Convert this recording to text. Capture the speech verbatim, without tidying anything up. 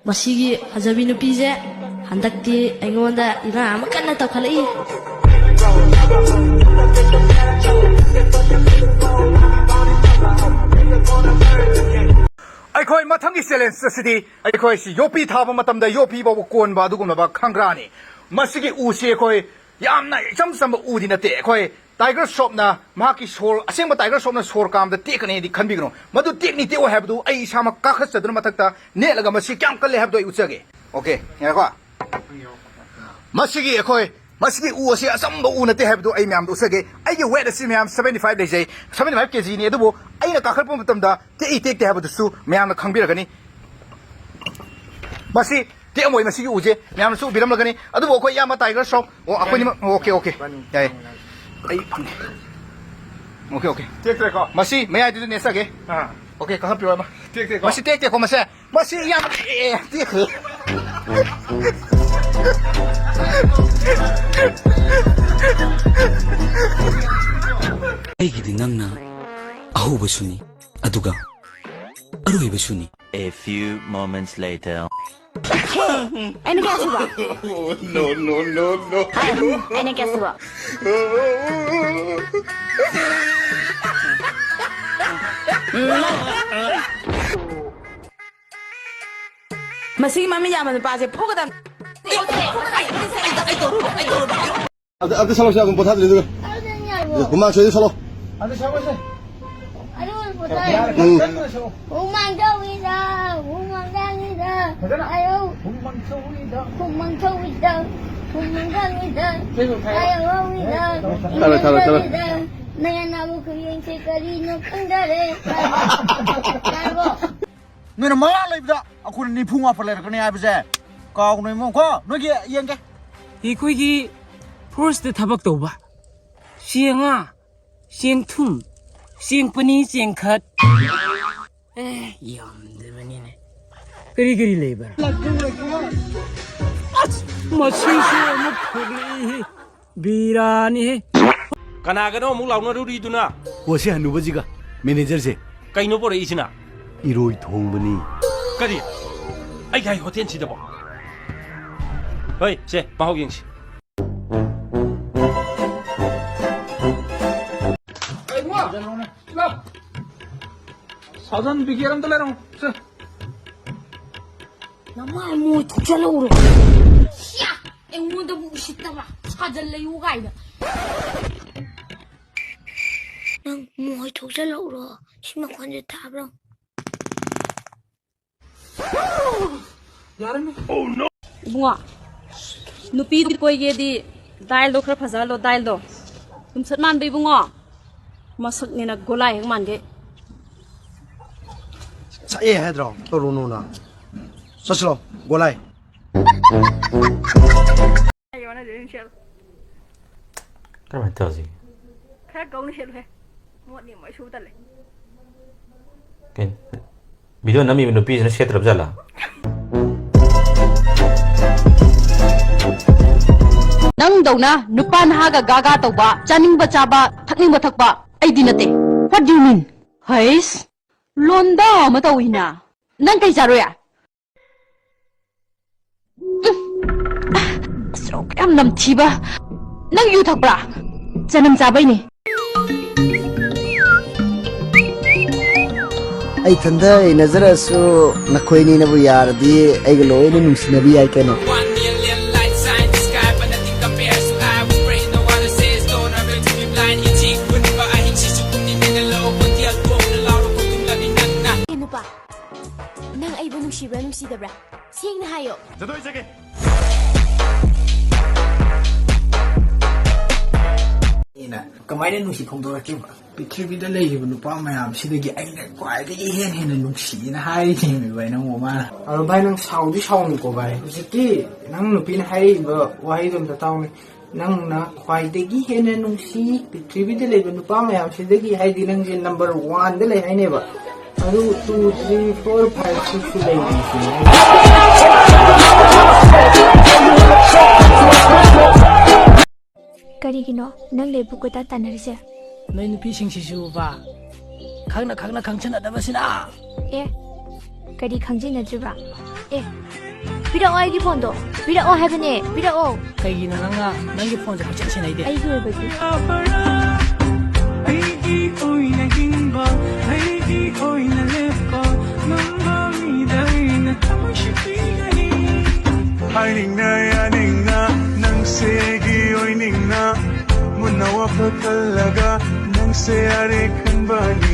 ꯃꯁꯤꯒꯤ ꯐꯖꯕꯤ ꯅꯨꯄꯤꯁꯦ ꯍꯟꯗꯛꯇꯤ ꯑꯩꯉꯣꯟꯗ ꯏꯔꯥꯡ ꯑꯃ ꯀꯟꯅ ꯇꯧꯈꯠꯂꯛꯏ꯫ ꯑꯩꯈꯣꯏ ꯃꯊꯪꯒꯤ ꯆꯦꯂꯦꯟꯖ ꯑꯁꯤꯗꯤ ꯑꯩꯈꯣꯏ ꯁꯤ ꯌꯣꯠꯄꯤ ꯊꯥꯕ ꯃꯇꯝꯗ ꯌꯣꯠꯄꯤ ꯐꯥꯎꯕ ꯀꯣꯟꯕ ꯑꯗꯨꯒꯨꯝꯂꯕ ꯈꯪꯒ꯭ꯔꯥꯅꯤ꯫ ꯃꯁꯤꯒꯤ ꯎꯁꯤ ꯑꯩꯈꯣꯏ ꯌꯥꯝꯅ ꯏꯆꯝ ꯆꯝꯕ ꯎꯗꯤ ꯅꯠꯇꯦ꯫ ꯑꯩꯈꯣꯏ ꯇꯥꯏꯒꯔ ꯁ꯭ꯔꯣꯞꯅ ꯃꯍꯥꯛꯀꯤ ꯁꯣꯔ, ꯑꯁꯦꯡꯕ ꯇꯥꯏꯒꯔ ꯁ꯭ꯔꯣꯞꯅ ꯁꯣꯔ ꯀꯥꯝꯕꯗ ꯇꯦꯛꯀꯅꯤꯗꯤ ꯈꯟꯕꯤꯒꯅꯨ꯫ ꯃꯗꯨ ꯇꯦꯛꯅꯤ ꯇꯦꯛꯑꯣꯏ ꯍꯥꯏꯕꯗꯨ ꯑꯩ ꯏꯁꯥꯃꯛ ꯀꯥꯈꯠꯆꯗꯨꯅ ꯃꯊꯛꯇ ꯅꯦꯠꯂꯒ ꯃꯁꯤ ꯀꯌꯥꯝ ꯀꯜꯂꯦ ꯍꯥꯏꯕꯗꯨ ꯑꯩ ꯎꯠꯆꯒꯦ꯫ ꯑꯣꯀꯦ, ꯌꯥꯔꯦꯀꯣ? ꯃꯁꯤꯒꯤ ꯑꯩꯈꯣꯏ, ꯃꯁꯤꯒꯤ ꯎ ꯑꯁꯤ ꯑꯆꯝꯕ ꯎ ꯅꯠꯇꯦ ꯍꯥꯏꯕꯗꯨ ꯑꯩ ꯃꯌꯥꯝꯗ ꯎꯠꯆꯒꯦ꯫ ꯑꯩꯒꯤ ꯋꯦꯠ ꯑꯁꯤ ꯃꯌꯥꯝ seventy five ꯂꯩꯖꯩ, seventy five kg ꯅꯤ꯫ ꯑꯗꯨꯕꯨ ꯑꯩꯅ ꯀꯥꯈꯠꯄ ꯃꯇꯝꯗ ꯇꯦꯛꯏ ꯇꯦꯛꯇꯦ ꯍꯥꯏꯕꯗꯨꯁꯨ ꯃꯌꯥꯝꯅ ꯈꯪꯕꯤꯔꯒꯅꯤ꯫ ꯃꯁꯤ ꯇꯦꯛꯑꯝꯃꯣꯏ, ꯃꯁꯤꯒꯤ ꯎꯁꯦ ꯃꯌꯥꯝꯅꯁꯨ ꯎꯕꯤꯔꯝꯂꯒꯅꯤ꯫ ꯑꯗꯨꯕꯨ ꯑꯩꯈꯣꯏ ꯏꯌꯥꯝꯕ ꯇꯥꯏꯒꯔ ꯁ꯭ꯔꯣꯞ, ꯑꯣ, ꯑꯩꯈꯣꯏꯅꯤꯃꯛ, ꯑꯣꯀꯦ, ꯑꯣꯀꯦ, ꯌꯥꯏ, ꯑꯩ ꯐꯪꯉꯦ꯫ Okay, okay. ꯇꯦꯛꯇ꯭ꯔꯦꯀꯣ? ꯃꯁꯤ ꯃꯌꯥꯏꯗꯨꯗ ꯅꯦꯠꯆꯒꯦ꯫ ꯑꯥ꯫ ꯑꯣꯀꯦ, ꯀꯥꯈꯠꯄꯤꯔꯣ ꯑꯃ꯫ ꯇꯦꯛꯇꯦꯀꯣ? ꯃꯁꯤ ꯇꯦꯛꯇꯦꯀꯣ, ꯃꯁꯦ꯫ ꯃꯁꯤ ꯌꯥꯝ, ꯑꯦ, ꯇꯦꯛꯈ꯭ꯔꯦ꯫ ꯑꯩꯒꯤꯗꯤ ꯅꯪꯅ ꯑꯍꯧꯕꯁꯨꯅꯤ, ꯑꯗꯨꯒ ꯑꯔꯣꯏꯕꯁꯨꯅꯤ꯫ A few moments later. ꯑꯩꯅ ꯀꯌꯥ ꯁꯨꯕ? No, no, no, no. ꯍꯥꯏ, ꯑꯍꯨꯝ꯫ ꯑꯩꯅ ꯀꯌꯥ ꯁꯨꯕ? ꯃꯁꯤꯒꯤ ꯃꯃꯤꯠ ꯌꯥꯝꯕ ꯅꯨꯄꯥꯁꯦ ꯐꯨꯒꯗꯕ꯫ ꯑꯗꯨ, ꯑꯗꯨ ꯁꯣꯂꯣ, ꯁꯤ ꯑꯗꯨꯝ ꯄꯣꯊꯥꯗ꯭ꯔꯤ, ꯑꯗꯨꯒ꯫ ꯍꯨꯃꯥꯡ ꯁꯧꯔꯗꯤ ꯁꯣꯂꯣ꯫ ꯑꯗꯨ ꯁꯧꯔꯁꯦ꯫ ꯑꯗꯨ ꯄꯣꯊꯥꯔꯦ꯫ ꯎꯝ꯫ ꯍꯨꯃꯥꯡ ꯁꯧꯏꯗ, ꯍꯨꯃꯥꯡ ꯁꯧꯏꯗ꯫ ꯐꯖꯅ꯫ ꯑꯌꯧ꯫ ꯍꯨꯃꯥꯡ ꯁꯧꯏꯗ꯫ ꯍꯨꯃꯥꯡ ꯁꯧꯏꯗ, ꯍꯨꯃꯥꯡ ꯁꯧꯏꯗ꯫ ꯁꯤꯕꯨ ꯐꯩ꯫ ꯑꯌꯧ ꯍꯧꯏꯗ꯫ ꯊꯝꯃꯦ, ꯊꯝꯃꯦ, ꯊꯝꯃꯦ꯫ ꯅꯌꯥ ꯅꯥꯕ ꯈꯨꯌꯦꯡꯁꯦ ꯀꯔꯤꯅꯣ ꯈꯪꯗꯔꯦ꯫ ꯇꯥꯔꯕꯣ? ꯅꯣꯏꯅ ꯃꯉꯥ ꯂꯩꯕꯗ ꯑꯩꯈꯣꯏꯅ ꯅꯤꯐꯨ ꯃꯥꯄꯟ ꯂꯩꯔꯛꯀꯅꯤ ꯍꯥꯏꯕꯁꯦ ꯀꯥꯎꯒꯅꯨ ꯏꯃꯨꯡ ꯀꯣ꯫ ꯅꯣꯏꯒꯤ ꯌꯦꯡꯒꯦ꯫ ꯑꯩꯈꯣꯏꯒꯤ ꯐꯣꯔꯦꯁꯇ ꯊꯕꯛ ꯇꯧꯕ ꯆꯦꯡꯉꯥ, ꯆꯦꯡꯊꯨꯝ, ꯆꯦꯡꯄꯅꯤ, ꯆꯦꯡꯈꯠ꯫ ꯑꯦ, ꯌꯥꯝꯗꯕꯅꯤꯅꯦ꯫ ꯀꯔꯤ ꯀꯔꯤ ꯂꯩꯕ꯭ꯔꯥ? ꯑꯁ, ꯃꯁꯤꯁꯨ ꯑꯃꯨꯛ ꯊꯣꯛꯂꯛꯏ꯫ ꯕꯤꯔꯥꯅꯤꯍꯦ꯫ ꯀꯅꯥꯒꯅꯣ ꯑꯃꯨꯛ ꯂꯥꯎꯅꯔꯨꯔꯤꯗꯨꯅ? ꯑꯣ, ꯁꯤ ꯍꯅꯨꯕꯁꯤꯒ, ꯃꯦꯅꯦꯖꯔꯁꯦ꯫ ꯀꯩꯅꯣ ꯄꯣꯔꯛꯏꯁꯤꯅ? ꯏꯔꯣꯏ ꯊꯣꯡꯕꯅꯤ꯫ ꯀꯔꯤ? ꯑꯩꯒꯤ ꯍꯥꯏ ꯍꯣꯇꯦꯜꯁꯤꯗꯕꯣ꯫ ꯍꯣꯏ, ꯁꯦ, ꯃꯍꯥꯎ ꯌꯦꯡꯁꯤ꯫ ꯁꯥꯖꯟ ꯕꯤꯒꯦꯠ ꯑꯝꯇ ꯂꯩꯔꯝꯃꯣ꯫ ꯁꯦ꯫ ꯅꯃꯥ ꯃꯣꯏ ꯊꯣꯛꯆꯜꯂꯛꯎꯔꯣ? ꯁꯤꯌꯥ! ꯑꯩꯉꯣꯟꯗꯕꯨ ꯎꯁꯤꯠꯇꯕ ꯁꯥꯖꯜꯂꯛꯏ ꯀꯥꯏꯅ꯫ ꯅꯪ ꯃꯣꯏ ꯊꯣꯛꯆꯜꯂꯛꯎꯔꯣ? ꯁꯤ ꯃꯈꯣꯟꯁꯦ ꯇꯥꯕ꯭ꯔꯣ? ꯌꯥꯔꯦꯅꯦ꯫ ꯏꯕꯨꯡꯉꯣ, ꯅꯨꯄꯤ ꯀꯣꯏꯒꯦꯗꯤ ꯗꯥꯏꯜꯗꯣ ꯈꯔ ꯐꯖꯍꯜꯂꯣ, ꯗꯥꯏꯜꯗꯣ꯫ ꯌꯨꯝꯁꯠ ꯃꯥꯟꯕ ꯏꯕꯨꯡꯉꯣ, ꯃꯁꯛꯅꯦꯅ ꯒꯣꯂꯥꯏ ꯍꯦꯛ ꯃꯥꯟꯒꯩ꯫ ꯁꯛꯑꯦ ꯍꯥꯏꯗ꯭ꯔꯣ? ꯇꯧꯔꯨꯅꯨꯅ꯫ ꯆꯠꯁꯤꯂꯣ, ꯒꯣꯂꯥꯏ꯫ ꯀꯔꯝꯍꯥꯏꯅ ꯇꯧꯁꯤꯒꯦ? ꯈꯔ ꯒꯧꯅ ꯁꯦꯠꯂꯨꯍꯦ꯫ ꯃꯣꯠꯅꯤ ꯃꯣꯏ ꯁꯨ ꯇꯜꯂꯦ꯫ ꯀꯩꯅꯣ? ꯚꯤꯗꯤꯑꯣ ꯅꯝꯃꯤꯕ ꯅꯨꯄꯤꯁꯤꯅ ꯁꯦꯠꯇ꯭ꯔꯕ ꯖꯥꯠꯂꯥ? ꯅꯪꯗꯧꯅ ꯅꯨꯄꯥ ꯅꯍꯥꯒ ꯒꯥꯒꯥ ꯇꯧꯕ, ꯆꯥꯅꯤꯡꯕ ꯆꯥꯕ, ꯊꯛꯅꯤꯡꯕ ꯊꯛꯄ ꯑꯩꯗꯤ ꯅꯠꯇꯦ꯫ What do you mean? ꯍꯩꯁ, ꯂꯣꯟꯗꯥ ꯑꯃ ꯇꯧꯏꯅ꯫ ꯅꯪ ꯀꯩ ꯆꯥꯔꯨꯏ? ꯎꯝ꯫ ꯑꯁ, ꯌꯥꯝ ꯅꯝꯊꯤꯕ꯫ ꯅꯪ ꯌꯨ ꯊꯛꯄ꯭ꯔꯥ? ꯆꯅꯝ ꯆꯥꯕꯩꯅꯦ꯫ ꯑꯩ ꯏꯊꯟꯗ ꯍꯩꯅꯖꯔꯁꯨ, ꯅꯈꯣꯏꯅꯤꯅꯕꯨ ꯌꯥꯔꯗꯤ ꯑꯩꯒ ꯂꯣꯏꯅ ꯅꯨꯡꯁꯤꯅꯕ ꯌꯥꯏ ꯀꯩꯅꯣ꯫ ꯑꯦ ꯅꯨꯄꯥ, ꯅꯪ ꯑꯩꯕꯨ ꯅꯨꯡꯁꯤꯕ꯭ꯔꯥ ꯅꯨꯡꯁꯤꯗꯕ꯭ꯔꯥ? ꯁꯦꯡꯅ ꯍꯥꯏꯌꯣ꯫ ꯖꯗꯣꯏ ꯆꯒꯦ꯫ ꯑꯩꯅ ꯀꯃꯥꯏꯅ ꯅꯨꯡꯁꯤ ꯐꯣꯡꯗꯣꯔꯛꯈꯤꯕ? ꯄ꯭ꯔꯤꯊꯤꯕꯤꯗ ꯂꯩꯔꯤꯕ ꯅꯨꯄꯥ ꯃꯌꯥꯝꯁꯤꯗꯒꯤ ꯑꯩꯅ ꯈ꯭ꯋꯥꯏꯗꯒꯤ ꯍꯦꯟꯅ ꯍꯦꯟꯅ ꯅꯨꯡꯁꯤꯅ ꯍꯥꯏꯔꯤꯅꯦꯕ ꯑꯩꯅ ꯑꯃꯨꯛ ꯃꯥꯅ꯫ ꯑꯗꯣ ꯚꯥꯏ, ꯅꯪ ꯁꯥꯎꯗꯤ ꯁꯥꯎꯅꯨꯀꯣ ꯚꯥꯏ꯫ ꯍꯧꯖꯤꯛꯀꯤ ꯅꯪ ꯅꯨꯄꯤꯅ ꯍꯥꯏꯔꯛꯏꯕ ꯋꯥꯍꯩꯗꯣ ꯑꯝꯇ ꯇꯥꯎꯅꯦ꯫ ꯅꯪꯅ ꯈ꯭ꯋꯥꯏꯗꯒꯤ ꯍꯦꯟꯅ ꯅꯨꯡꯁꯤ ꯄ꯭ꯔꯤꯊꯤꯕꯤꯗ ꯂꯩꯕ ꯅꯨꯄꯥ ꯃꯌꯥꯝꯁꯤꯗꯒꯤ, ꯍꯥꯏꯗꯤ ꯅꯪꯁꯦ number one ꯗ ꯂꯩ ꯍꯥꯏꯅꯦꯕ꯫ ꯑꯗꯨ two, three, four, five, six ꯁꯨ ꯂꯩꯔꯤꯁꯤꯅꯦ꯫ ꯀꯔꯤꯒꯤꯅꯣ ꯅꯪ ꯂꯩꯕꯨ ꯀꯣꯏꯇꯥꯟ ꯇꯥꯟꯅꯔꯤꯁꯦ? ꯅꯣꯏ ꯅꯨꯄꯤꯁꯤꯡꯁꯤꯁꯨꯕ, ꯈꯪꯅ ꯈꯪꯅ ꯈꯪꯁꯟꯅꯗꯕꯁꯤꯅ꯫ ꯑꯦ, ꯀꯔꯤ ꯈꯪꯖꯤꯟꯅꯗ꯭ꯔꯤꯕ? ꯑꯦ, ꯄꯤꯔꯛꯑꯣ ꯑꯩꯒꯤ ꯐꯣꯟꯗꯣ꯫ ꯄꯤꯔꯛꯑꯣ ꯍꯥꯏꯕꯅꯦ, ꯄꯤꯔꯛꯑꯣ꯫ ꯀꯩꯒꯤꯅꯣ ꯅꯪꯅ ꯅꯪꯒꯤ ꯐꯣꯟꯁꯦ ꯀꯣꯏꯆꯦꯟ ꯁꯦꯟꯅꯩꯗꯤ? ꯑꯩꯒꯤ ꯑꯣꯏꯕꯒꯤ꯫ ꯑꯩꯒꯤ ꯑꯣꯏꯅ ꯍꯤꯡꯕ, ꯑꯩꯒꯤ ꯑꯣꯏꯅ ꯂꯦꯞꯄ ꯉꯝꯕ ꯃꯤꯗ ꯑꯩꯅ ꯊꯃꯣꯏꯁꯦ ꯄꯤꯒꯅꯤ꯫ ꯍꯥꯏꯅꯤꯡꯅ ꯌꯥꯅꯤꯡꯅ ꯅꯪꯁꯦ ꯑꯩꯒꯤ ꯑꯣꯏꯅꯤꯡꯅ ꯃꯨꯟꯅ ꯋꯥꯈꯜ ꯈꯜꯂꯒ ꯅꯪꯁꯦ ꯌꯥꯔꯦ ꯈꯟꯕꯅꯤ꯫